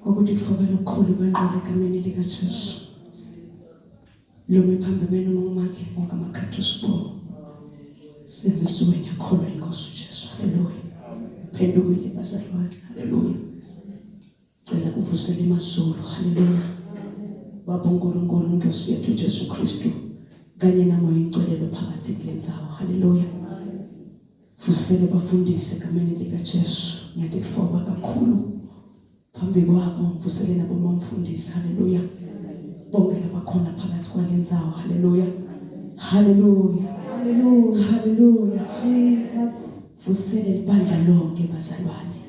Ngokutitfoba lokukhulu bangqwele egameni likaJesu. Lumi phambi kwenu ngumake wakaMakhathu Sibongo. Senzisiwe ngiyakholwa inkosi uJesu. Haleluya. Phendukile bazalwane. Haleluya. Cela kuvusela emazulu. Haleluya. Baba uNkulunkulu inkosi yethu Jesu Kristu kanye namoya ingcwele phakathi kule ndzawo. Haleluya. Vusele bafundise egameni likaJesu. Ngiyatitfoba kakhulu phambi kwabo ngivusele nabo mamfundisi. Haleluya. Bonke labakhona phakathi kwalendzawo. Haleluya. Haleluya. Hallelujah. Haleluya. Jesus. Vusele libandla lonke bazalwane.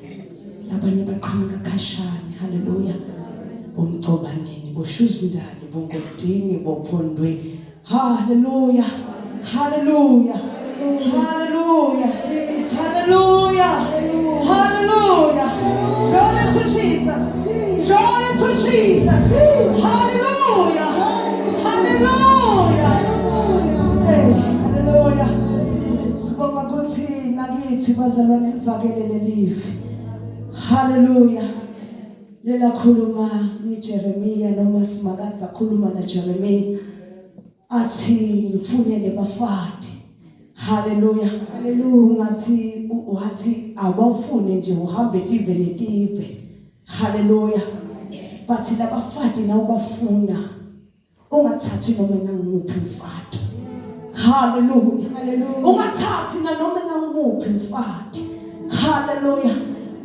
Labanye baqhamuka khashane. Haleluya. Bomcobaneni, boshuzindali, bongodini, bophondweni. Hallelujah. Hallelujah. Hallelujah. Hallelujah. Hallelujah. Glory to Jesus. Glory to Jesus. Hallelujah. Hallelujah. Hey, hallelujah. Sibonga ukuthi nakithi bazalwane livakele lelivi. Hallelujah. Lelakhuluma ngeJeremiya noma Simakadze akhuluma naJeremiya athi ngifunele bafati. Haleluya. Haleluya. Ungathi wathi awufune nje uhambe tive netive. Haleluya. Bathi labafati nawubafuna ungathathi noma engangimuphi umfati. Haleluya. Haleluya. Ungathathi nanoma engangimuphi umfati. Haleluya.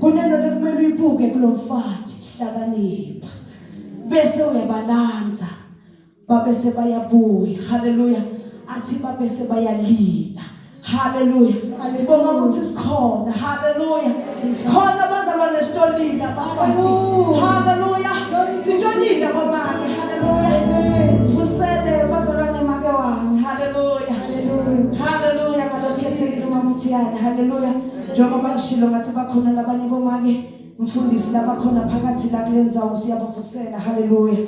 Kunento lekumele uyibuke kulomfati, hlakanipha. Bese uyabalanza. Babese bayabuya. Haleluya. Athi babese bayalila. Haleluya. Sibonga ukuthi sikhona. Haleluya. Sikhona bazalwane sitolila abafati. Haleluya. Sitolila bomake. Haleluya. Fusele bazalwane make wami. Haleluya. Haleluya. Ngalokhethekile umamthiyane. Haleluya. Njengoba ngishilo ngathi bakhona labanye bomake mfundisi labakhona phakathi la kule ndzawo siyabavusela. Haleluya.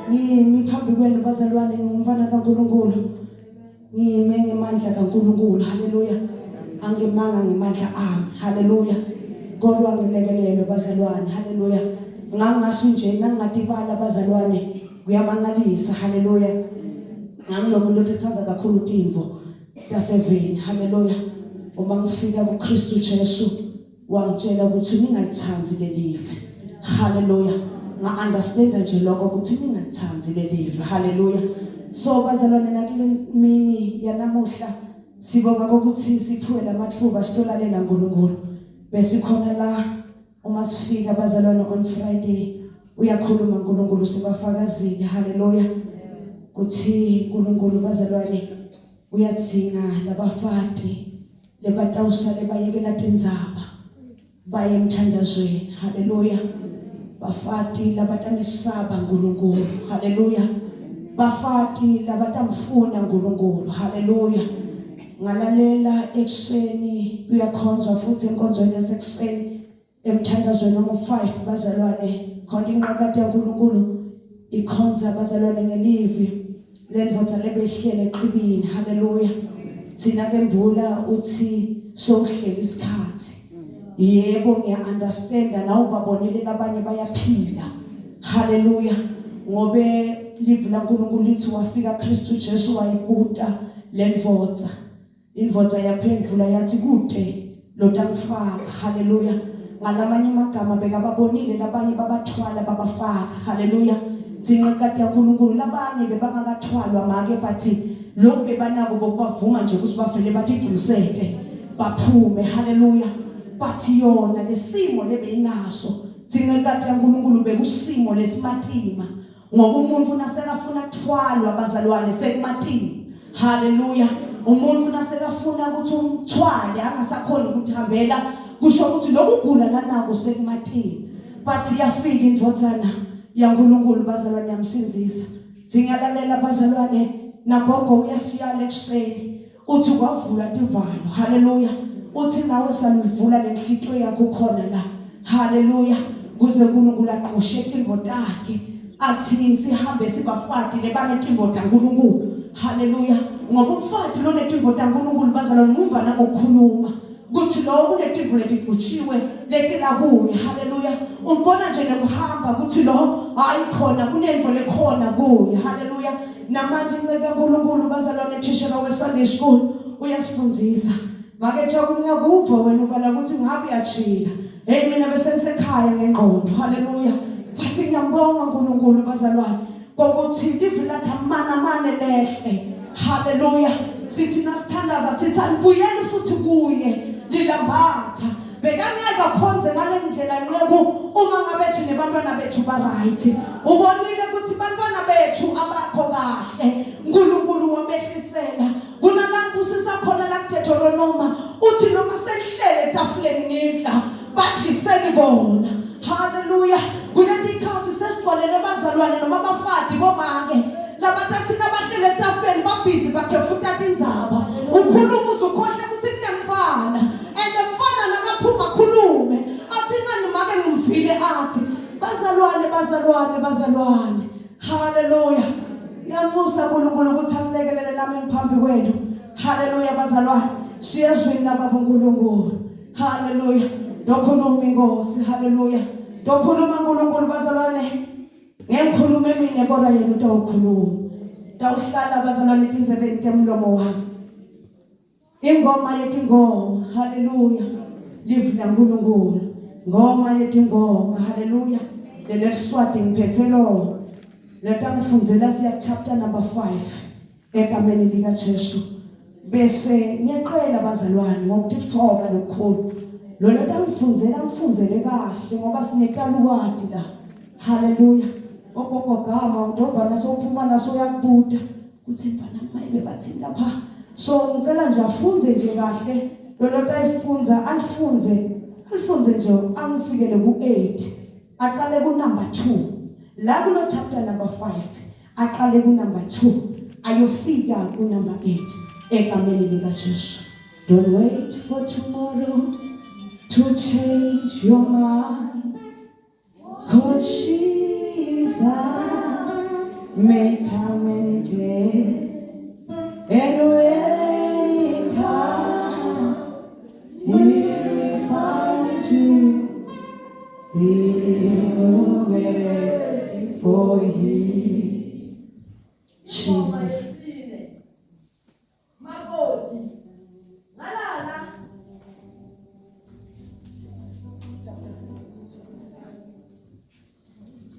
Ngimi phambi kwenu bazalwane ngingumfana kaNkulunkulu. Ngime ngemandla kaNkulunkulu. Haleluya. Angimanga ngemandla ami. Haleluya. Kodwa ngilekelelwe bazalwane. Haleluya. Ngangasu nje nangingatibala bazalwane kuyamangalisa. Haleluya. Ngangilo muntu othanda kakhulu timvo taseveni. Haleluya. Uma ngifika kuKristu Jesu wangitshela ukuthi ningalithandi lelive. Haleluya. Nga understand nje lokho ukuthi ningalithandi lelive. Haleluya. So bazalwane nakule mini yanamuhla sibonga ukuthi siphiwe lamathuba sitolalela uNkulunkulu. Besikhona la uma sifika bazalwane on Friday uyakhuluma uNkulunkulu sibafakazile. Haleluya. Kuthi uNkulunkulu bazalwane uyadzinga labafati lebatawusale bayekela tindzaba baye emthandazweni. Haleluya. Bafati labatamesaba uNkulunkulu. Haleluya. Bafati labatamfuna uNkulunkulu. Haleluya. Ngalalela ekuseni kuyakhonzwa futhi enkonzweni yasekuseni emthandazweni ongu-5 bazalwane khona inqakade yaNkulunkulu ikhonza bazalwane ngelivi lendvodza lebehlele eqhibini. Haleluya. Thina ke mbula uthi sowuhlela isikhathi. Yebo ngiya understand nawe babonile labanye bayaphila. Haleluya. Ngobe livi laNkulunkulu lithi wafika Kristu Jesu wayibuta lendvodza. Indvodza yaphendvula yathi kute lotangifaka. Haleluya. Ngalamanye amagama bekababonile labanye babathwala babafaka. Haleluya. Tinqekati yaNkulunkulu labanye bebangakathwalwa make bathi lokhu bebanako bokubavuma nje ukuthi bavele batidumsete baphume. Haleluya. Bathi yona lesimo lebeyinaso tinqekati yaNkulunkulu bekusimo lesimatima. Ngoba umuntu nasekafuna kuthwalwa bazalwane sekumatima. Haleluya. Umuntu nasekafuna ukuthi umthwale angasakhona ukuthambela kusho ukuthi lokugula lanako sekumatima. But yafika indvodzana yaNkulunkulu bazalwane yamsindzisa. Singalalela bazalwane nagogo uyasiyala ekuseni. Uthi kwavula tivalo. Haleluya. Uthi nawe saluvula lenhlito yakho khona la. Haleluya. Kuze uNkulunkulu agqoshe tintfo takhe. Athi sihambe sibafati lebanetimvo taNkulunkulu. Haleluya. Ngoba umfati lonetintfo taNkulunkulu bazalwane umva nangokukhuluma. Kuthi lo kunetimvu letigcutshiwe letila kuye. Haleluya. Umbona nje nekuhamba kuthi lo hayi khona kunento lekhona kuye. Haleluya. Namanje inceke kaNkulunkulu bazalwane thishela we-Sunday school uyasifundisa. Make Jabu ngiyakuva wena ubala ukuthi ngabe uyajika. Hey mina bese ngisekhaya ngengqondo. Haleluya. Bathi ngiyambonga uNkulunkulu bazalwane ngokuthi livi lakhe amana mane lehle. Haleluya. Sithi nasithandaza sithi alibuyeli futhi kuye lilambatha. Bekangeke akhonze ngale ndlela nqeku uma ngabe thina bantwana bethu ba right. Ubonile ukuthi bantwana bethu abakho kahle. uNkulunkulu wabehlisela kunalangibusisa khona la kuDeuteronoma uthi noma senihlele etafuleni nidla badliseni bona haleluya kuletikhathi sesigcwalele bazalwane noma abafati bomake labathathi nabahlele etafuleni babhizi bakhefuta tindzaba ukhuluma uzukhohle ukuthi kunemfana and mfana nakaphuma khulume athi ngani make ngimvile athi bazalwane bazalwane bazalwane Haleluya. Ngiyanxusa uNkulunkulu ukuthi angilekelele nami ngiphambi kwenu. Haleluya bazalwane. Siya ezwini lababa uNkulunkulu. Haleluya. Ndokhuluma inkosi. Haleluya. Ndokhuluma uNkulunkulu bazalwane. Ngengikhulume mina kodwa yena utawukhuluma. Tawuhlala bazalwane etindzebeni temlomo wami. Ingoma yetingoma, haleluya. Live laNkulunkulu. Ngoma yetingoma, haleluya. Leleswati ngiphethe lo. Letangifundzela siya chapter number 5 egameni lika Jesu. Bese ngiyaqela bazalwane ngokutitfoka lokukhulu. Lo letangifundzela ngifundzele kahle ngoba sinetalukwati la. Haleluya. Ogogo gama udova nasophuma naso uyakubuta. Kuthi mfana maye bebathini lapha. So ngicela nje afunze nje kahle lolo tayifunza alifunze alifunze nje angifikele ku8 aqale ku number 2 la kulo chapter number 5 aqale ku number 2 ayofika ku number 8 egameni lika Jesu. Don't wait for tomorrow to change your mind. Cause Jesus may come any day. And when he comes, he will find you being ready for him. Jesus. Makoti. Ngalala.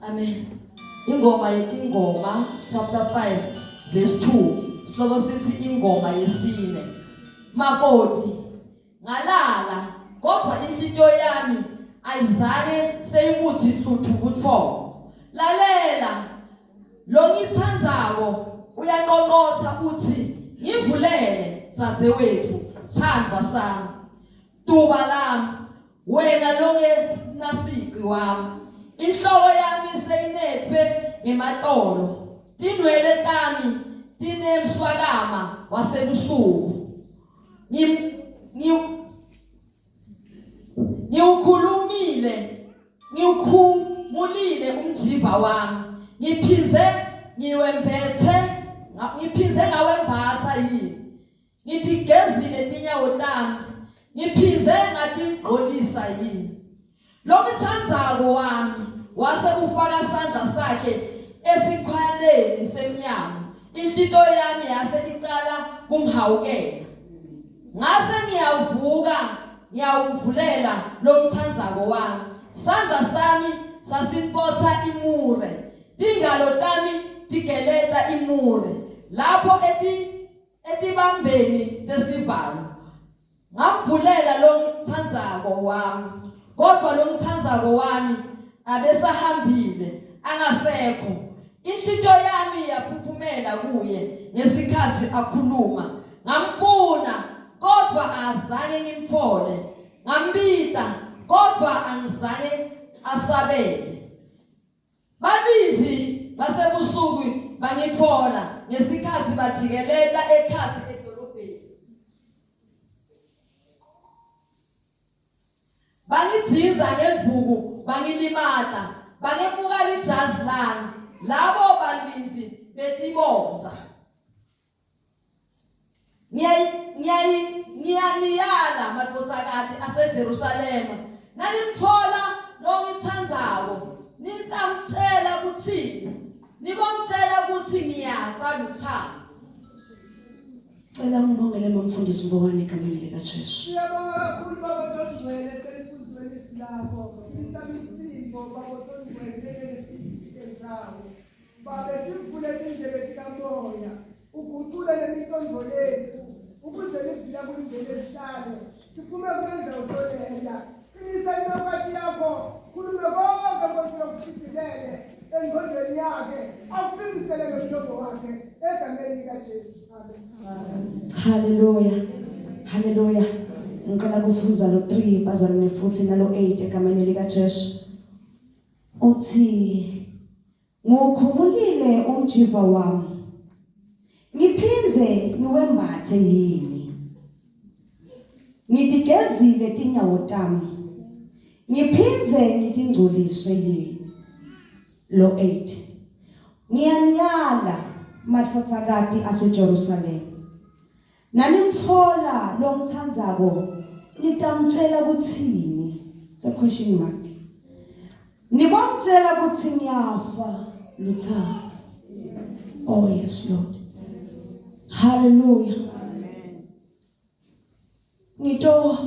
Amen. Ingoma yetingoma chapter 5 verse 2. Sihloko sithi ingoma yesine. Makoti ngalala kodwa inhlitiyo yami ayizange seyibuthi hluthu buthongo. Lalela Lo ngithandzako uyanqonqotha uthi ngivulele dzadzewethu sithandwa sami tuba lami wena longenasici wami inhloko yami seyinethwe ngematolo tinwele tami tinemswakama wasebusuku Ngiwukhulumile, ngiwukhumulile umjiva wami, ngiphindze ngiwembethe, ngiphindze ngawembatha yini? Ngitigezile tinyawo tami, ngiphindze ngatigqolisa yini? Longitsandzako wami wase ufaka sandla sakhe esikhwaleni semnyango, inhlitiyo yami yase icala kumhawukela. Ngase ngiyawuvuka ngiyawumvulela lomtsandzako wami. Sandla sami sasimpotsa imure, tingalo tami tigeleta imure lapho eti etibambeni tesivalo. Ngamvulela longitsandzako wami, kodvwa longitsandzako wami abesahambile angasekho. Inhlitiyo yami yaphuphumela kuye ngesikhatsi akhuluma. Ngamfuna, kodvwa azange ngimtfole. Ngambita, kodvwa angizange asabele. Balindzi basebusuku bangitfola ngesikhatsi bajikeleta ekhatsi edolobheni. Bangidzinza ngendvuku bangilimata, bangemuka lijazi lami, labo balindzi betibondza. Ngiyaniyala madvodzakati aseJerusalema, nanimtfola longitsandzako, nitamtjela kutsini? Nibomtjela kutsi ngiyafa lutsandvo. Cela ngibongele mamfundisi Mbowane egameni likaJesu. Siyabonga kakhulu Baba Tongcwele selifundweni lakho. Qinisa imisipho Baba Tongcwele njengesisike zawo. Babe sivule tindlebe tikamoya, ugucule nemiqondo yethu ukuze livi lakho lingene lihlale. Siphume kule ndzawo solela. Qinisa inokati yakho, khulume konke Nkosi yokushidilele engqondweni yakhe, akuphindisele ngomlomo wakhe egameni likaJesu. Amen. Hallelujah. Hallelujah. Ngicela kufuza lo 3 bazalwane futhi nalo 8 egameni lika Jesu. Uthi Ngiwukhumulile umjiva wami. Ngiphindze ngiwembathe yini? Ngitigezile tinyawo tami. Ngiphindze ngitingcoliswe yini? Lo 8. Ngiyaniyala madvodzakati aseJerusalema. Nanimtfola longitsandzako nitamtjela kutsini? It's a question mark. Nibomtjela kutsi ngiyafa luthando. Oh yes Lord. Hallelujah. Ngito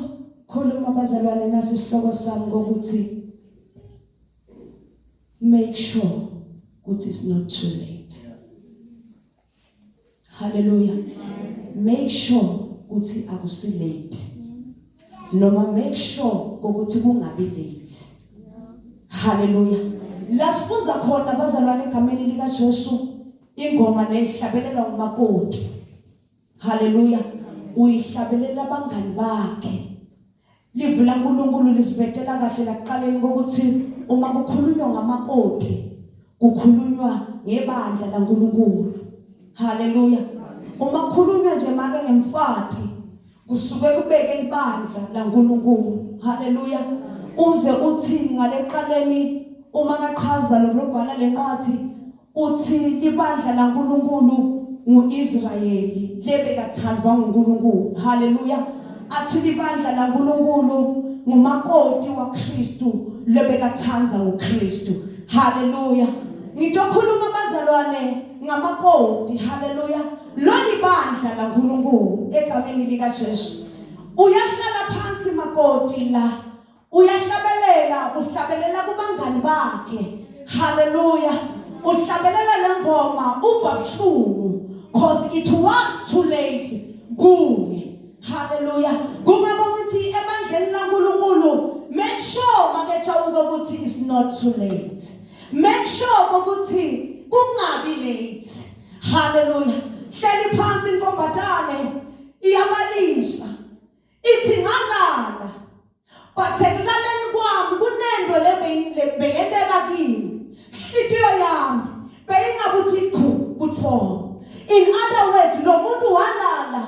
khuluma bazalwane nasi isihloko sami kokuthi make sure ukuthi it's not too late. Hallelujah. Make sure ukuthi akusi late. Noma make sure ukuthi kungabi late. Hallelujah. La sifundza khona bazalwane egameni lika Jesu ingoma lehlabelelwa ngumakoti. Hallelujah. Uyihlabelela abangani bakhe. Livi laNkulunkulu lisivetela kahle lakuqaleni kokuthi uma kukhulunywa ngamakoti kukhulunywa ngebandla laNkulunkulu. Haleluya. Uma kukhulunywa nje make ngemfati kusuke kubeke libandla laNkulunkulu. Haleluya. Uze uthi ngaleqaleni uma kaqhaza lobhala lencwadi Uthi libandla laNkulunkulu nguIsrayeli lebekathandwa nguNkulunkulu. Haleluya. Athi libandla laNkulunkulu ngumakoti waKristu lebekathanda nguKristu. Haleluya. Ngitokhuluma bazalwane ngamakoti. Haleluya. Lolibandla laNkulunkulu egameni likaJesu. Uyahlala phansi makoti la. Uyahlabelela, uhlabelela kubangani bakhe. Hallelujah. Uhlabelela lengoma uva buhlungu cause it was too late kuye. Hallelujah. Kungako ngithi ebandleni laNkulunkulu make sure makejawuka ukuthi it's not too late. Make sure ukuthi kungabi late. Hallelujah. Hleli phansi intombatane iyabalisha. Ithi ngalala but ekulaleni kwami kunento lebeyenteka kimi hlitiyo yami beyingabuthi chu kuthongo in other words lo muntu walala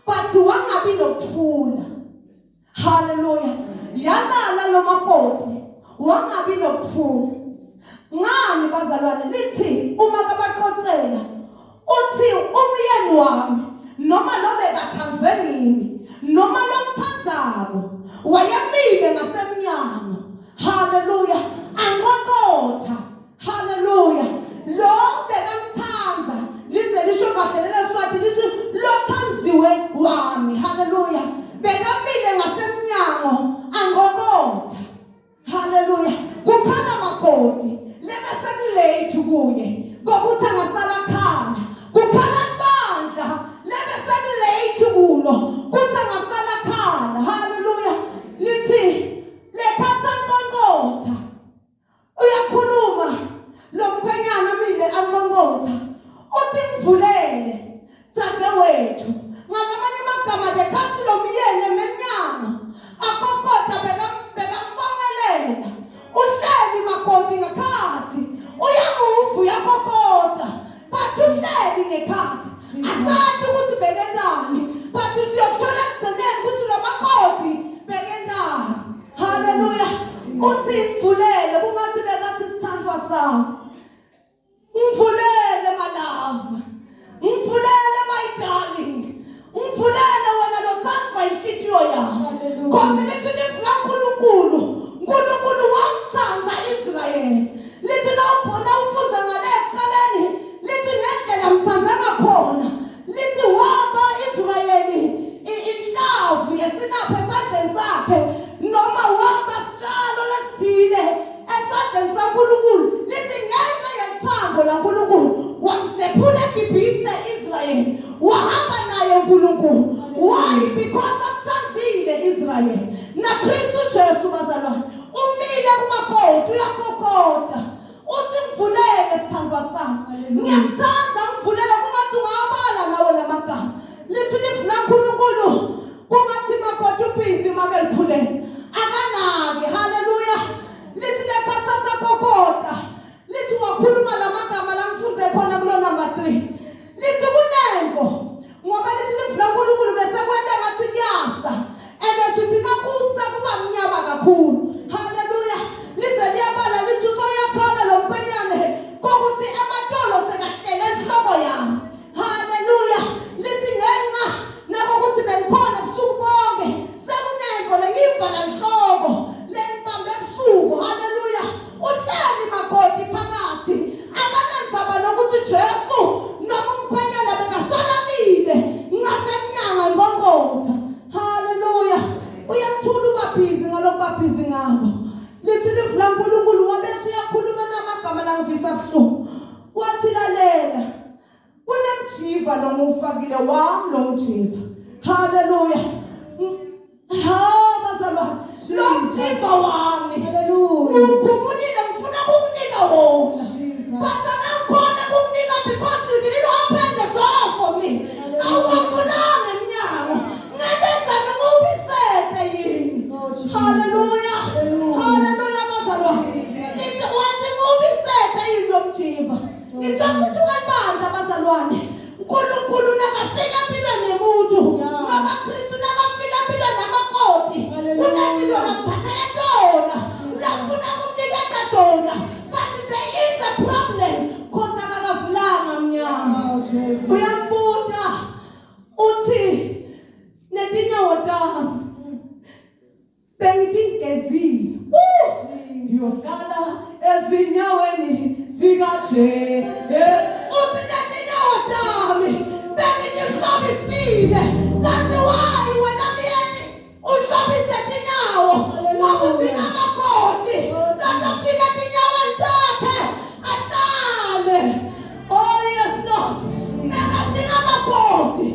but wangabi nokuthula haleluya yalala lo makoti wangabi nokuthula ngani bazalwane lithi uma kabaqoqela Uthi umyeni wami noma lo bekathandwe ngimi noma lomthandzako wayemile ngasemnyango. Haleluya. Anqonqotha. Haleluya. Lo bekamthanda lize lisho kahle leleswati lithi lothandziwe wami. Haleluya. Bekamile ngasemnyango anqonqotha. Haleluya. Kukhala makoti lebe sekulate kuye kokuthi angasala khala. Kukhala libandla lebe sekulate kulo kuthi angasala khala. Haleluya. Lithi lekhatha nqonqotha. Uyakhuluma lo mkhwenyana mile anqonqotha. Uthi mvulele Dzadzewethu, ngalamanye amagama lekhatsi lomyeni emnyango akokota bekambongelela. Uhleli makoti ngekhatsi, uyamuva uyakokota. But uhleli ngekhatsi. Asazi ukuthi bekentani, but siyokuthola ekugcineni ukuthi lo makoti bekentani. Haleluya. Uthi mvulele kungathi bekathi sithandwa sami. Ngivulele my love. Ngivulele my darling. Ngivulele wena lotsandvwa inhlitiyo yami. Khosi lithi lifu laNkulunkulu. Nkulunkulu wamtsandza Israyeli. Lithi nawubona ufundza ngale ekuqaleni lithi ngendlela mtsandze ngakhona. Lithi waba Israyeli inhlavu yesinapha esandleni sakhe noma waba sitshalo lesithile esandleni saNkulunkulu lithi ngenxa yethando laNkulunkulu wamsephula eGibhithe Israyeli wahamba naye uNkulunkulu why because amthandile Israel naKristu Jesu bazalwane umile kumakoti uyakokota uthi mvulele sithandwa sami ngiyakuthanda ngivulele kungathi ungabala nawe lamagama lithi livula uNkulunkulu kungathi makoti ubhizi make liphulele akanaki haleluya lithi lekhatha sakokota lithi wakhuluma lamagama lamfunze khona kulo number 3 lithi kunemvo ngoba lithi livula uNkulunkulu bese kwenta ngathi kuyasa and sithi nakusa kuba mnyama kakhulu haleluya lize liyabala lithi usuyakhala lo mkhwenyane kokuthi amatolo sekahlele enhloko yami haleluya lithi ngenxa nakokuthi bengikhona busuku bonke sekunento lengiyivala nhloko lengibambe ebusuku haleluya uhleli makoti phakathi akanandzaba nokuthi Jesu noma umkhwenyana bekasalamile ngasemnyanga ngqongqotha haleluya uyathula ubabhizi ngalokhu babhizi ngako lithi livula uNkulunkulu wabese uyakhuluma namagama langivisa buhlungu wathi lalela kunemjiva lo ngiwufakile wami lo mjiva haleluya ha bazalwane lo mjiva wami Hallelujah. ngiwukhumulile ngifuna ukukunika wona Jesus. but angikhona ukukunika because you didn't open the door for me Hallelujah. awuwavulanga emnyango ngenenjani ngiwubisete yini Oh, Jesus. haleluya Hallelujah. haleluya bazalwane Jesus. lithi wathi ngiwubisete yini lo mjiva Ngithothuthuka ibandla bazalwane. uNkulunkulu nakafika empilweni yomuntu Yeah. noma Kristu nakafika empilweni yamakoti Hallelujah. kunezinto lamphathele tona lafuna kumniketa tona but there is a problem cause akakavulanga mnyama Oh, Jesu. uyambuta uthi netinyawo tami Bengitingezile. Ngiyodlala ezinyaweni zikaJe. Uthi netinyawo tami bengitihlobisile. Kanti why wena myeni uhlobise tinyawo ngoba udinga amakoti. Kanti ufike etinyaweni takhe ahlale. Oh yes Lord. Bekadinga amakoti.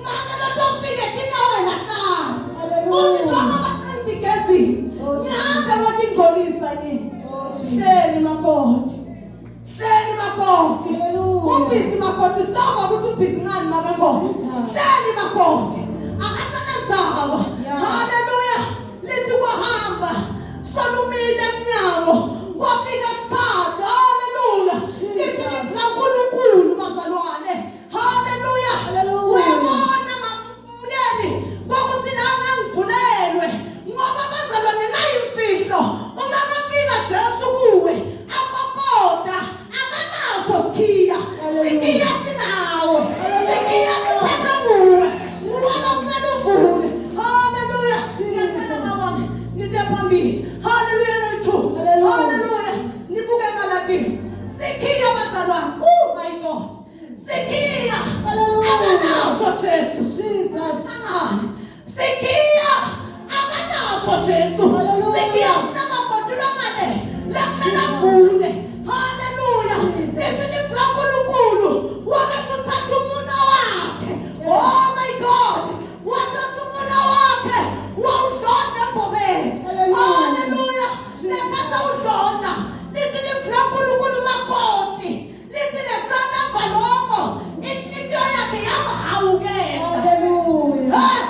Make lotofika etinyaweni ahlale. Uthi njengoba sendigezile. Ngihambe ngatingcolisa yini. Hleli makoti. Hleli makoti. Ubhizi makoti sitawuva ukuthi ubhizi ngani make Nkosi. Hleli makoti. Akasenandzaba. Hallelujah. Lithi kwahamba. Solumile emnyango. Kwafika isikhathi. Hallelujah. Lithi lithi bazalwane. Haleluya. Uyabona mamyeni kokuthi la ngangivulelwe ngoba bazalwane nayi imfihlo. Uma kafika Jesu kuwe akokoda akanaso sikhiya. Sikhiya sinawe. Sikhiya siphethe nguwe. Wena kumele uvule. Haleluya. Ngiyacela mawami nithe phambili. Haleluya nethu. Haleluya. Nibuke ngalakini. Sikhiya bazalwane. Oh my God. Sikhiya. Akanaso Jesu. Jesus. Angani. Sikhiya. Akanaso Jesu. Hallelujah. Sikhiya sinamakoti longane. Lahlala vule. Hallelujah. Lithi lifu laNkulunkulu. Wabe uthatha umunwe wakhe. Oh my God. Wathatha umunwe wakhe. Wawudlondla embobeni. Hallelujah. Hallelujah. Lekhatha udlondla. Lithi lifu laNkulunkulu makoti. Lithi lecala emva lokho inhliziyo yakhe yamhawukela. Hallelujah. Hey!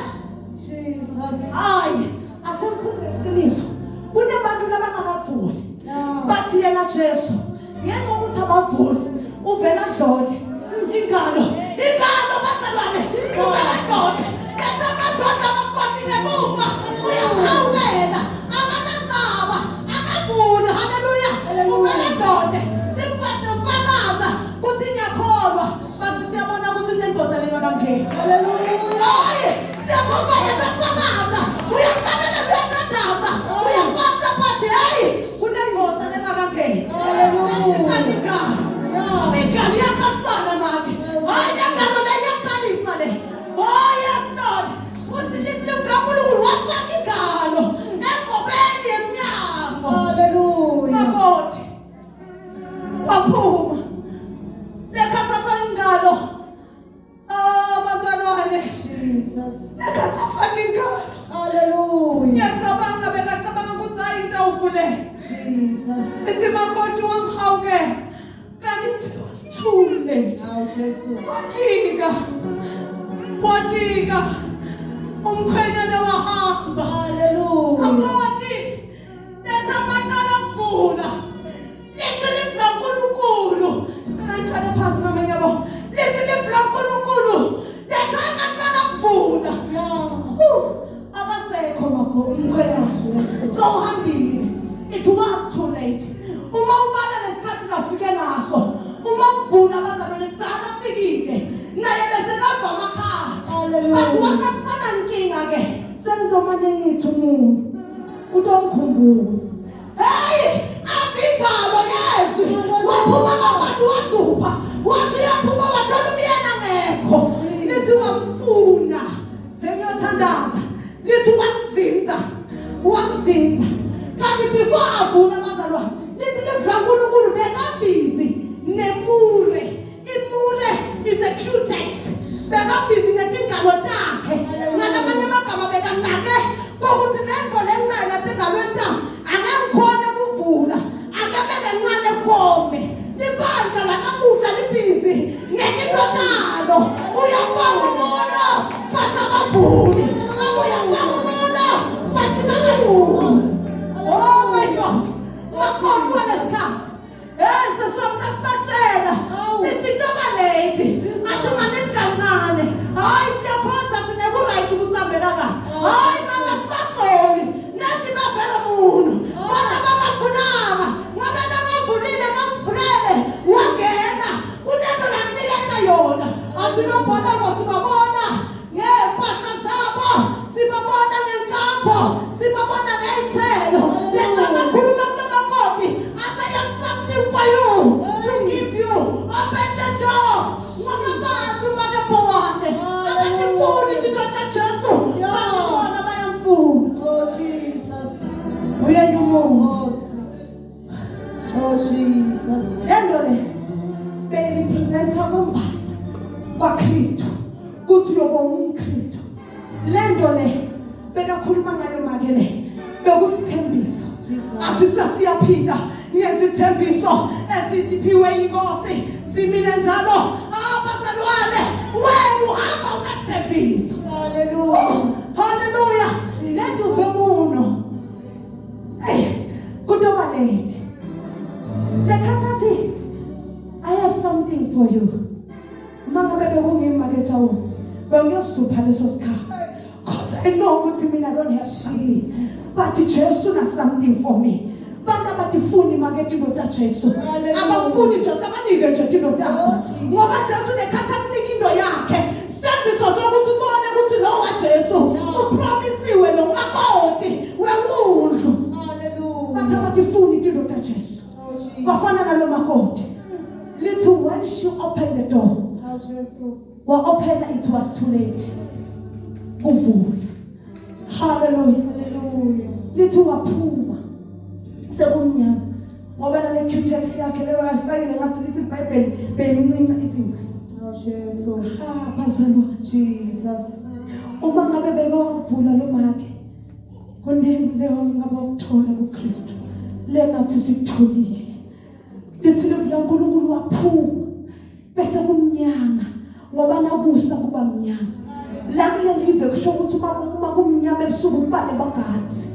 Jesus. Hayi, asemkhulule iqiniso. Kunabantu labangakavuli. Yeah. Bathi yena Jesu, ngenxa yokuthi abavuli, uvela adlole. Ingalo, ingalo bazalwane, uvela adlole. Letha amadodla amakoti ngemuva, uyamhawukela. Akanandzaba, akavuli. Haleluya. Hallelujah. Uvela adlole. Simfake mfakaza kuthi ngiyakholwa. Bathi siyabona ukuthi kunendoda lengakangeni. Hallelujah. Hayi, Waphuma. Lekhatha afaka ingalo. Ah, bazalwane. Jesus. Lekhatha afaka ingalo. Hallelujah. Ngiyacabanga bekacabanga ukuthi hayi into awuvulele. Jesus. Ithi makoti wamhawukela. Kanti it was too late. Awu Jesu. Wajika. Wajika. Umkhwenyana wahamba. Hallelujah. Makoti. Letha amaqala okuvula. Lithi lifu laNkulunkulu. Cela ngiqale phansi mama ngiyabo. Lithi lifu laNkulunkulu. Letha amaqala okuvula. Yeah. Hu, Akasekho makho umkhwenyana. So uhambile. It was too late. Uma ubala lesikhathi lafike naso. Uma umbula abazalwane kuqala afikile. Naye bese kadwa amakhaya. Hallelujah. Bathi wakhambisana inkinga ke. Sengitomane ngithi umuntu. Utomkhumbula. Hey, avikalo yezwi. Waphuma makwathi wazupha. Wathi yaphuma wathola umyena ngekho. Lithi wasifuna. Sengiyothandaza. Lithi wamdzinza. Wamdzinza. Kanti before avula bazalwane, lithi livula uNkulunkulu bekabhizi nemure. Imure is a cutex. Bekabhizi netingalo takhe. Ngalamanye amagama bekanake kokuthi lento lenginayo lapha engalweni tami angeke ngikhone ukuvula. Akemele ncane kome. Libandla lanamuhla libhizi ngetinto talo. Uyafaka umono bathi abavuli. Uyafaka umono bathi bangavuli. Oh my God. Makhona walesikhathi. Hey sisi wami kasibatshela sithi toba lady athi malini kancane hayi siyakhonza thina ku-right ukusihambela kahle hayi makasibasoli nathi bavela muntu bona bakafunanga ngabe nakavulile namvulele wangena kunento lakuniketa yona athi nobholoko sibabona ngey'mpahla zabo sibabona ngenkambo sibabona ngey'thelo letha bakhuluma kulamakoti athi I have something for you to give you open the door ngoba bantu makebhowane abatifuni into kaJesu bathi bona bayamfuna Oh Jesus. uyena umuntu Nkosi. Oh Jesus. lento le beyirepresenta kumbatha kwaKristu kuthi uyoba umKristu lento le bekakhuluma ngayo make le bekusithembiso Jesus. athi sesiyaphila ngezithembiso esiphiwe inkosi simile njalo abazalwane wena uhamba unathembiso Hallelujah. haleluya lento uvemuno hey kutoba late lekhathathi i have something for you uma ngabe bekungimi makethawo bengiyosupha leso sikhathi cause i know ukuthi mina I don't have something but Jesu na something for me bantu abatifuni make tinto taJesu Hallelujah. abamfuni Jesu abanike nje tinto tabo Oh, Jesus. ngoba Jesu nekhathi akunika into yakhe sithembiso sokuthi ubone ukuthi lo waJesu Yeah. upromisiwe lo makoti wewundlu Hallelujah. bathi abatifuni tinto taJesu Oh Jesus. bafana nalo makoti lithi when she opened the door Oh Jesu. wa-ophela it was too late kuvula haleluya Hallelujah. lithi waphuma sekumnyama ngoba nale cutex yakhe leyo ayifakile ngathi lithi ibhayibheli beyincinca ithi nci Oh Jesu. ah bazalwane Jesus. uma ngabe bekavula lo make kuningi leyo ngabe ukuthola kuKristu lenathi sikutholile lithi livula uNkulunkulu waphuma bese kumnyama ngoba nakusa kuba mnyama la kulelive kusho ukuthi uma uma kumnyama ebusuku kuba nemagazi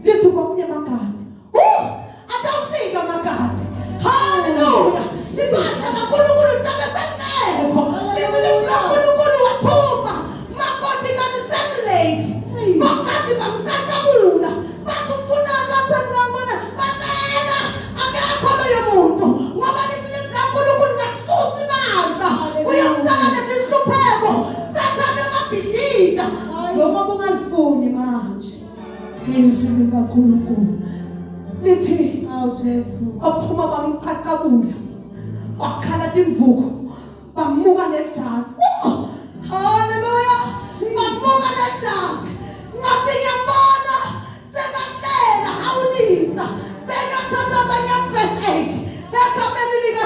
lithi kwakunemagazi uh atawufika amagazi haleluya libandla laNkulunkulu mntabe selingekho lithi livula uNkulunkulu waphuma makoti kanti sekulate makati bamkatabula bathi ufunani bathi ngingambona bathi yena akekho loyo muntu ngoba lithi livula uNkulunkulu nakususa ibandla uyokusala netinhlupheko sathane amabhilida njengoba ungalifuni manje izwi likaNkulunkulu lithi Oh Jesu. waphuma bamqaqabula kwakhala timvuko bamuka nejazi Oh, haleluya bamuka nejazi ngathi ngiyambona sekahlela hawulisa sekathandaza ngiyakuvesi 8 egameni lika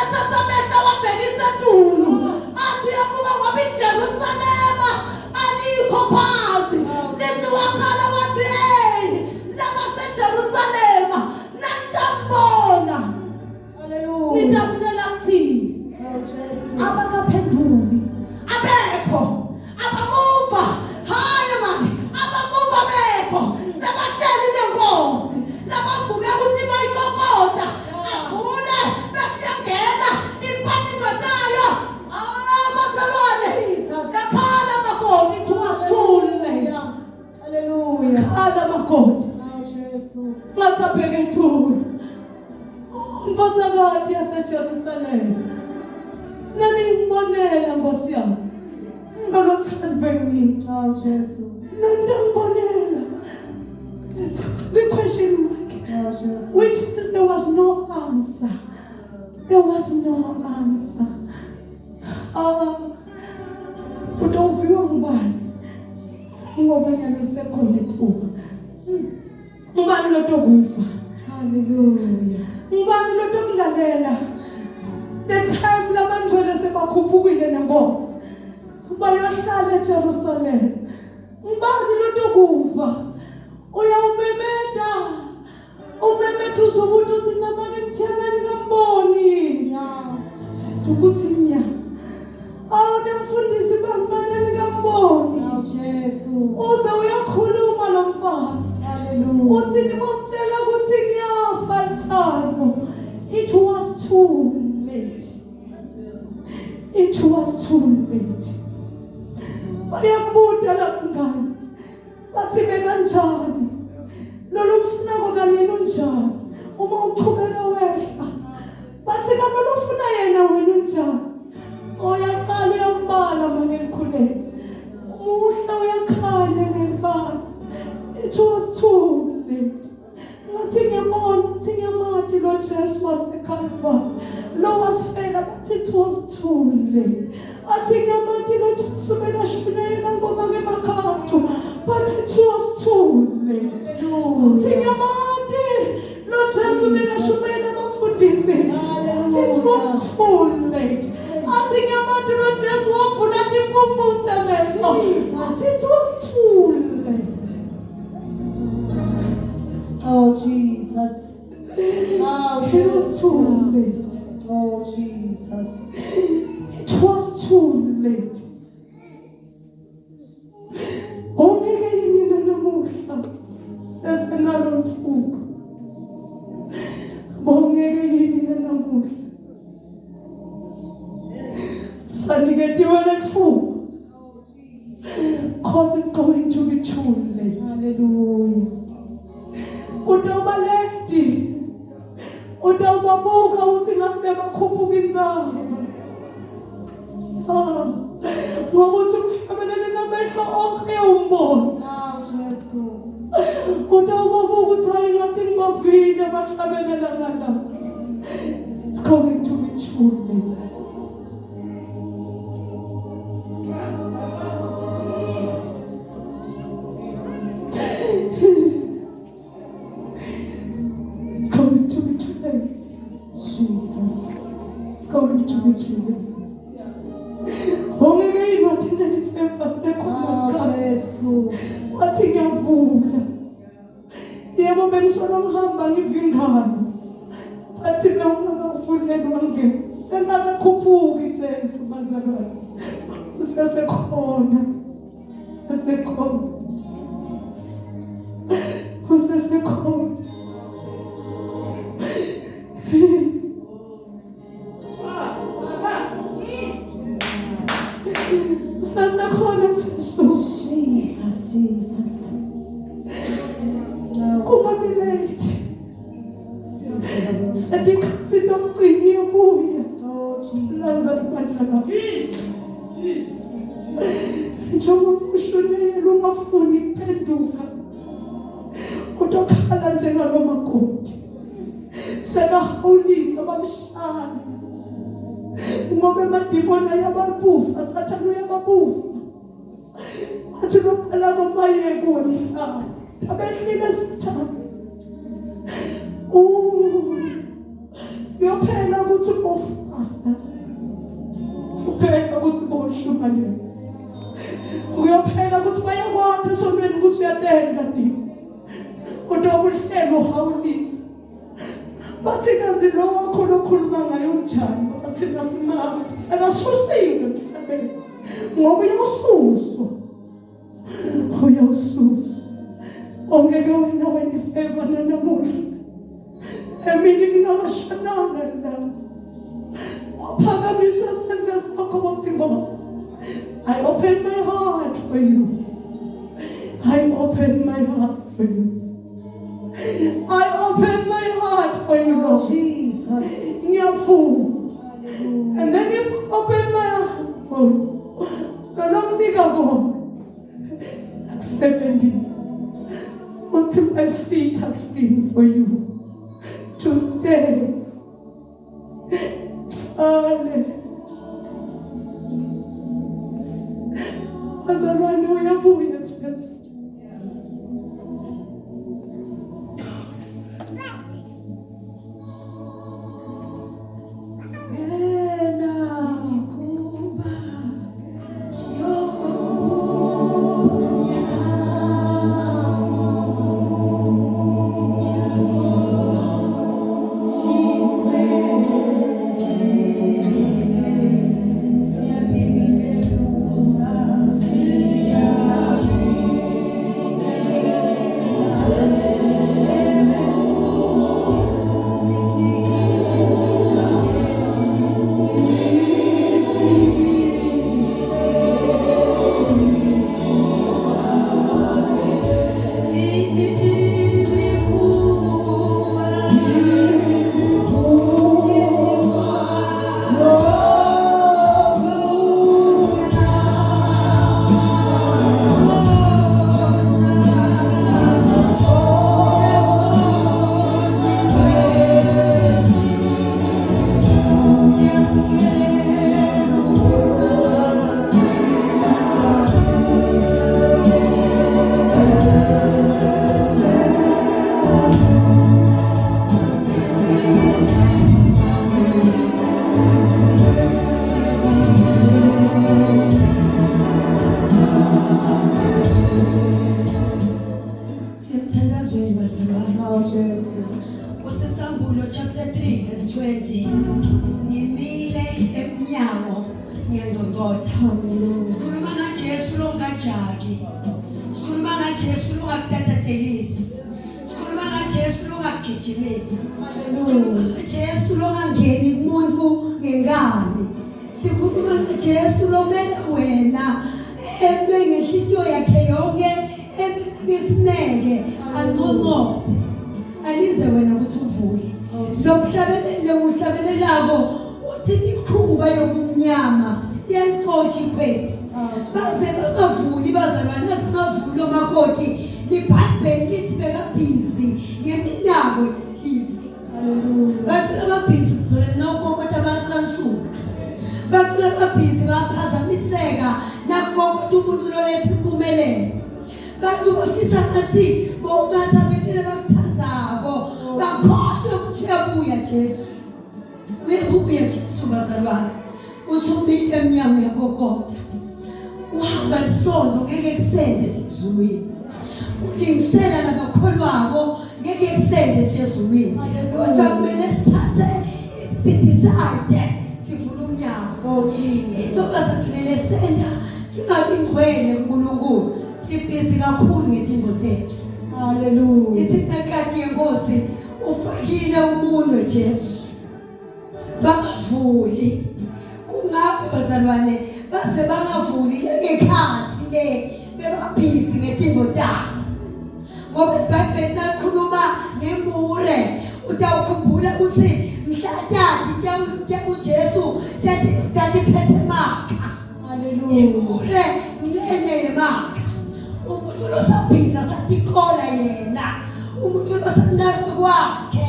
Atsatsa amehlo wabhekisa etulu. Athi uyabuka ngoba iJerusalema alikho phansi. Lithi wakhala wathi hey labaseJerusalema nantambona. Hallelujah. Nitamtshela kuthini? Oh Jesu. Abakaphenduli. Abekho. Abamuva. Hayi mani. Abamuva bekho. Sebahleli nenkosi. Labavume ukuthi bayikokota. Avule bese iyangena impatha indodayo. Ah bazalwane. Jesus. Kakhala makoti it was too late. Hallelujah. Khala makoti. Oh Jesu. Ngathi abheke etulu. Ndodakazi yaseJerusalema. Naningibonela Nkosi yami. Ngolothandwe ngini. Oh Jesu. Nandangibonela. It's the question mark. Oh Jesu. Which is there was no answer. There was no answer. Ah, utawuviwa ngubani? Ngoba nyalo sekhona ithuba. Ngubani lotokufa? Hallelujah. Ngubani lotokulalela? Jesus. The time labangcwele sebakhuphukile nenkosi. Bayohlala eJerusalem. Ngubani lotokuva? Uyawumemeta. Umemeta uzobuthi uthi namake mtshanani kamboni. Yeah. Ukuthi nya. Awu nemfundisi bambanani kamboni. Oh Jesu. Uze uyakhuluma lo mfana. Hallelujah. Uthi nibomtshela ukuthi ngiyafa lithando. It was too late. It was too late. Bayambuta labangani. Bathi bekanjani? Lolu mfunako kanye unjani? Uma uqhubeka wehla. Bathi kanti ufuna yena wena unjani? So uyaqala uyambala mangelikhulele. Umuhle uyakhanya ngelibala. It was too late. Ngathi ngiyabona, ngathi ngiyamati lo Jesu waseKalvari. Lo wasifela bathi it was too late. Athi ngiyamati lo Jesu bekashumayela ngoma ngemakhathu. But it was too late. Athi Hallelujah. ngiyamati lo Jesu bekashumayela abafundisi. Athi it was too late. Athi ngiyamati lo Jesu wavula timpumputhe emehlo. Jesus. Athi it was too late. Oh Jesus. Oh It was too Jesus. late. Oh Jesus. It was too late. Ungeke yini nanamuhla sesenalo mfuko. Bongeke yini nanamuhla. Saniketiwe letfuko. Cause it's going to be too late. Hallelujah. Utawuba late. Utawubabuka uthi ngathi bebakhuphuka intsaba. Ah, Ngokuthi umhlabelele namehlo onke umbona. Oh Jesu. Utawubabuka ukuthi hayi ngathi ngibavile bahlabelela ngala. It's going to be too late. It's going to be too late. Jesus. It's going to be too late. Ungeke yini wathina nifemfa sekhona Oh isikhathi. Jesu. Wathi ngiyavula. Yebo bengisolo ngihamba ngivingana. Bathi bewungakavulelwa ngena. Sengakakhuphuki Jesu bazalwane. Usesekhona. Usesekhona. Usesekhona. Usesekhona Jesu. Jesus, Jesus. Oh, Kungabi late. Setikhathi tokugcina iyabuya. Oh Jesus. Lazalwana. Njengoba ushoneyela ungafuni kuphenduka. Utokhala njengalo makoti. Sekahawulisa bamshaya. Ngoba emadimoni ayababusa, Sathane uyababusa. Athi lokhala komaye kuwe mhlaba. Tabehlile Sathane. Kuyophela ukuthi ufasta. Kuphela ukuthi boshumayela. Kuyophela ukuthi bayakwanda esonweni ukuthi uyatenda dini. Kodwa ubuhlelo uhawulisa. Bathi kanti lo wakho lokhuluma ngaye unjani? Bathi nasimama akasusiwe emhlabeni ngoba uyosuswa. Uyawususwa. Ongeke wena wena ifeva nanamuhla. Emini ngingakashonanga lami. Waphakamisa isandla sakho wathi Nkosi, I open my heart for you. I open my heart for you. I open my heart for you, Oh, Lord. Jesus. Ngiyavuma. And then if I open my heart for you, lolomnika kona. Akusebenzisi. Uthi my feet are clean for you to stay. Hallelujah. Bazalwane uyabuya Jesu. Yena Kuba Siyemthandazweni bazalwane. Oh, Jesu. Uthi Sambulo chapter 3 verse 20. Ngimile emnyango ngiyangqongqotha. Hallelujah. Sikhuluma ngaJesu longajaki. Sikhuluma ngaJesu longakutatadelisi. Sikhuluma ngaJesu longakugijimisi. Sikhuluma ngaJesu longangeni kumuntu ngenkani. Sikhuluma ngaJesu lomela wena eme ngenhlitiyo yakhe yonke eme ngesineke angqongqothe. Alinze wena ukuthi uvuke. Lo mhlabelelo uhlabelelako uthi imikhuba yobumnyama iyalixosha ikhwezi. Baze bangavuli bazalwane asingavuli omakoti libhayibheli lithi bekabhizi ngeminako yelive. Hallelujah. Bantu lababhizi bazalwane nawukokota bayaqansuka. Bantu lababhizi bayaphazamiseka nakukokota umuntu loletha impumelelo. Bantu bafisa ngathi bowungathi abentele bakuthandzako bakhohlwe ukuthi uyabuya Jesu. Uyabuya Jesu bazalwane. Uthi umile emnyango uyakokota. Uhamba lisondo ngeke kusende ezulwini. Ulingisela labakholwako ngeke kusende ezulwini. Kodwa kumele sithathe sidecide sivule umnyango. Oh, Jesus. Into kasakumele senda singabi ngcwele kuNkulunkulu. Sibhizi kakhulu ngetinto tethu. Hallelujah. Ithi inkathi yenkosi ufakile umunwe Jesu. Bangavuli. Kungakho bazalwane baze bangavuli ngekhathi le bebabhizi ngetinto tabo. Ngoba iBhayibheli nalikhuluma ngemure utawukhumbula ukuthi mhla tati uJesu tati tati phethe makha. Hallelujah. Imure ngilenye yemakha. Umuntu losabhiza sathi khola yena. Umuntu losanaka kwakhe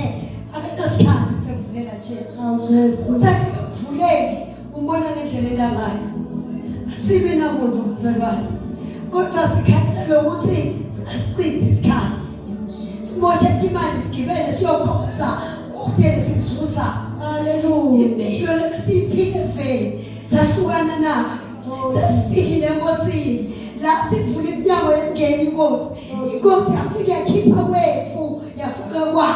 akanasikhathi sekuvulela Jesu. Oh, Jesu. Uthi akakuvuleli umbona ngendlela enangayo. Asibe namuntu bazalwane. Kodwa sikhalela lokuthi singasichithi isikhathi. Simoshe imali sigibele siyokhonza. Kute lesikuzuzako. Hallelujah. Impilo lebesiyiphile eveni sahlukana nayo. Sesifikile enkosini la sivula iminyango yangena inkosi. Inkosi yafika yakhipha kwethu yafaka kwayo.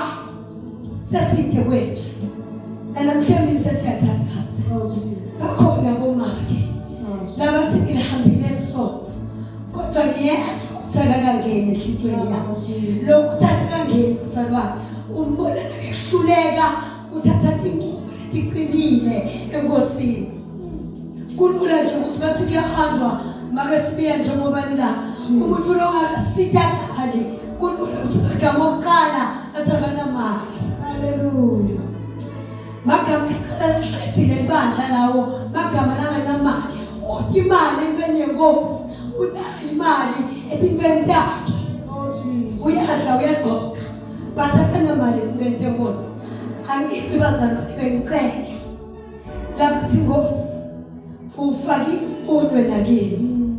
Seside kwethu. Namhlanje sesiyathandaza. Oh Jesus. Bakhona bomake Oh, labathi ngilihambile lisonto kodwa ngiyeva ukuthi akakangeni enhlitweni yami. Lokuthi akakangeni mzalwane umbona nakahluleka kuthatha inqumo letiqinile enkosini. Kulula nje ukuthi bathi kuyahanjwa make sibuye njengoba nila umuntu longakasitakali kulula ukuthi magama okuqala athi akanamali. Hallelujah. Magama aqala liqedile libandla lawo magama langanamali uthi imali entweni yenkosi unayo imali etintweni takhe Oh Jesus. uyadla uyagqoka but akanamali entweni yenkosi angithi bazalwane bengicela labathi inkosi ufake umunwe nakini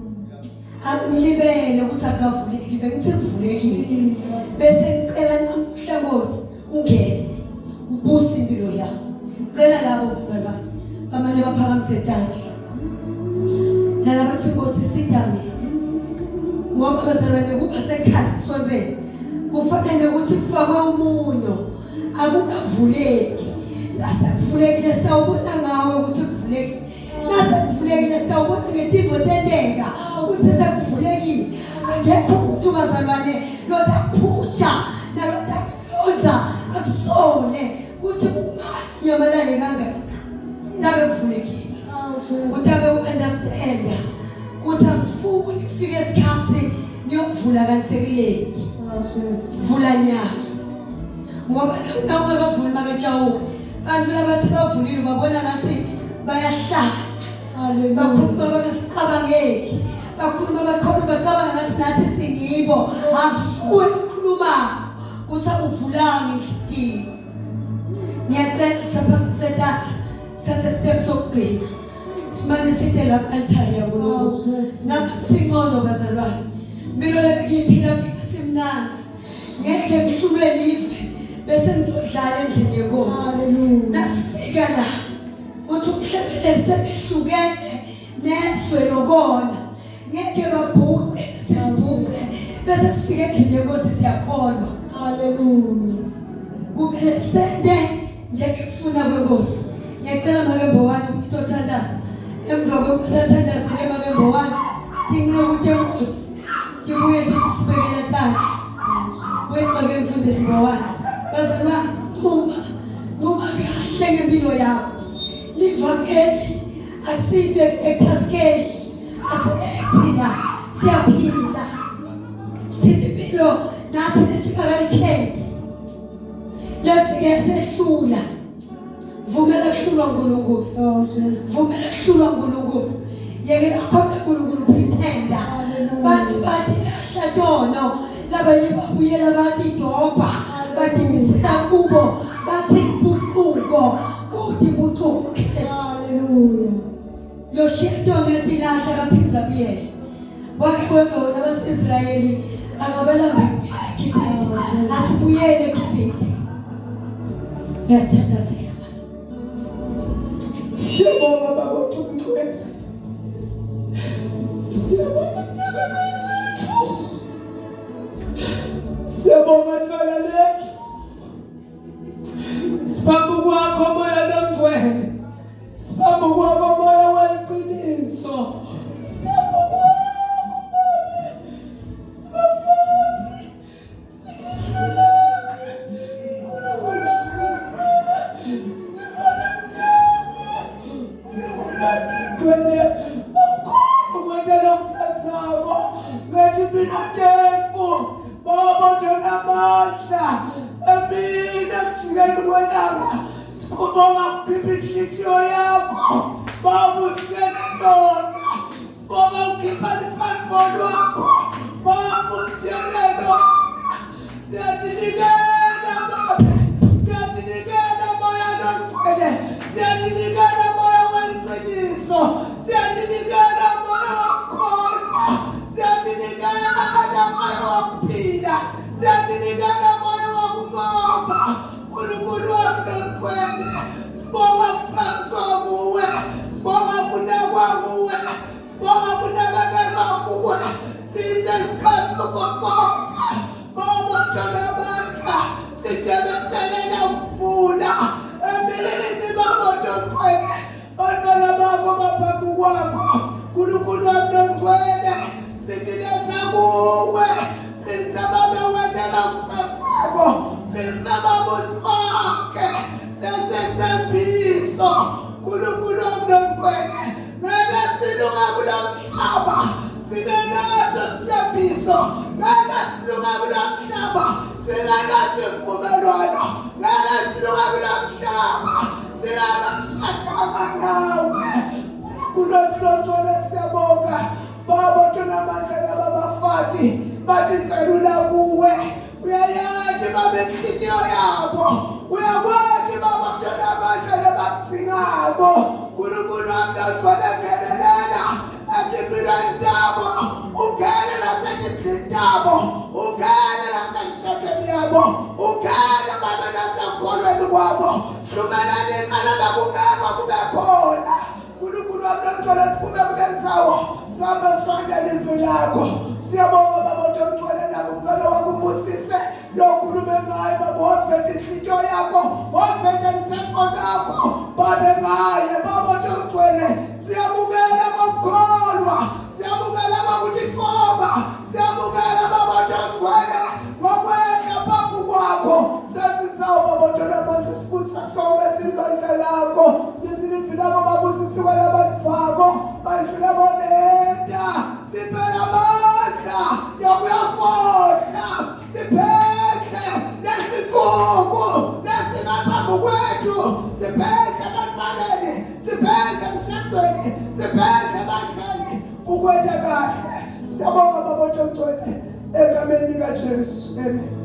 angilibele ukuthi akavuleki bengithi kuvulekile Jesus. bese ngicela namuhla Nkosi ungene ubuse impilo yami cela labo bazalwane bamane baphakamise tandla nalabathi Nkosi sidamile ngoba bazalwane kuba sekhathi esontweni kufanele ukuthi kufakwe umunyo akukavuleki nasekuvulekile sitawubona ngawe ukuthi kuvulekile nasekuvulekile sitawubona ngetinto tenteka ukuthi sekuvulekile akekho umuntu bazalwane lotaphusha nalotakulonza akusole ukuthi kungani unyamalale kangaka tabe kuvulekile Oh Jesus. utabe u-understanda ukuthi angifuni kufike isikhathi ngiyokuvula kanti sekulate Oh Jesus. vula nyalo ngoba nawungakavuli maketshawuka bantu labathi bavulile ubabona ngathi bayahlala Hallelujah. bakhuluma bangasicabangeki bakhuluma bakhona bacabanga ngathi nathi singibo akusuwe ukhulumako kuthi awuvulanga enhlitini ngiyacela siphakamise tandla sithathe step sokugcina simane side lapha altare Oh yaNkulunkulu Jesus. Nakusincono bazalwane. Impilo lebengiyiphila mina simnandzi. Ngeke ngihlulwe live bese ngidodlala endlini yenkosi. Hallelujah. Nasifika la uthi umhlabeleli sebehlukene nezwe lokona. Ngeke babhuqe nathi sibhuqe bese sifika endlini yenkosi siyakholwa. Hallelujah. Kumele sende njengekufuna kwenkosi. Ngiyacela make Mbowane ukuthi othandaza. Emva kokuba sathandazile make Mbowane, tinceku tenkosi tibuye tikusibekela tandla. Wena-ke mfundisi Mbowane, bazalwane nquma, nquma kahle ngempilo yakho. Livangeli akusiyinto ekuthasikeshi, asi-acti la, siyaphila. Siphila impilo nathi lesingakayikhethi. Lefike yasehlula. Vumela kuhlulwa uNkulunkulu. Oh Jesus. Vumela kuhlulwa uNkulunkulu. Yekela khona uNkulunkulu pretender. Bantu bathi lahla tono labanye babuyela bathi dobha bathi misela kubo bathi impucuko kuthi impucuko Kristu. Hallelujah. Lo shiyatona yatilahla kaphindza abuyele. Wake weva wona bathi Israyeli akabalambi kubuyela eGibhithe. Asibuyele eGibhithe. Ngiyasithandazela. Siyabonga baba uThumcwele. Siyabonga mnakekeli wethu. Siyabonga Thwala lethu. Siphambi kwakho moya longcwele. Siphambi kwakho moya weqiniso. Siphambi kwakho Baba. Sibafundi. Sihluleke. Nkulunkulu wami, sivale umnyango. Nkulunkulu wami, ngcwele. Awukhoni ukwenta lokuthathako. Ngathi mina tetfu. Baba unamandla. Emini ekujikeni kwelanga. Sikubonga ukukhipha inhliziyo yakho. Baba usiyele yona. Sibonga ukukhipha luthando lwakho. Baba usiyele lona. Siyatinikela Baba. Siyatinikela moya longcwele. Siyatinikela moya weqiniso. Siyatinikela moya wokukholwa. Siyatinikela moya wokuphila. Siyatinikela moya wokunqoba. Nkulunkulu wami. Sibonga kuwe, sibonga kunakekelwa kuwe. Size isikhathi sokokota. Baba Tonamandla, sidebeselela mvula. Emilini baba Tongcwele, bantwana bakho baphambi kwakho. Nkulunkulu wami longcwele, sithi letha kuwe. Phindze babe wentela umthatheko. Phindze babe usifake lesethembiso. Nkulunkulu wami longcwele, ngeke silunga kulo mhlaba. Singenaso isithembiso. Ngeke silunga kulo mhlaba. Singenaso isivumelwano. Ngeke silunga kulo mhlaba. Singakashadanga nawe. Nkulunkulu longcwele siyabonga. Baba tonamandla nababafati batitselula kuwe. Uyayazi baba inhliziyo yabo. Uyakwati baba tonamandla lebakudzingako. Nkulunkulu wami longcwele ngenelela etimpilweni tabo. Ungene nasetindlini tabo. Ungene nasemshadweni yabo. Ungene baba nasekukholweni kwabo. Hlumelanisa nabakungekho kube khona. Nkulunkulu wami longcwele siphume kule ndzawo sambe sonke livi lakho. Siyabonga baba longcwele nakumntwana wakho ubusise lokhulume ngaye baba waveta inhlitiyo yakho waveta litsetfo lakho babe ngaye baba longcwele siyamukela ngokukholwa siyamukela ngokutitfoba siyamukela baba longcwele ngokwehla phambi kwakho sathi ndzawo baba longcwele sibusa sonke silibandla lakho lesilivi lakho babusisiwe labanifako bandlule boneta siphela amandla yokuyafohla siphehle lesicuku lesingaphambi kwethu siphehle ebantwaneni siphehle emshadweni siphehle ebandleni ukwenta kahle siyabonga baba Ongcwele egameni likaJesu amen.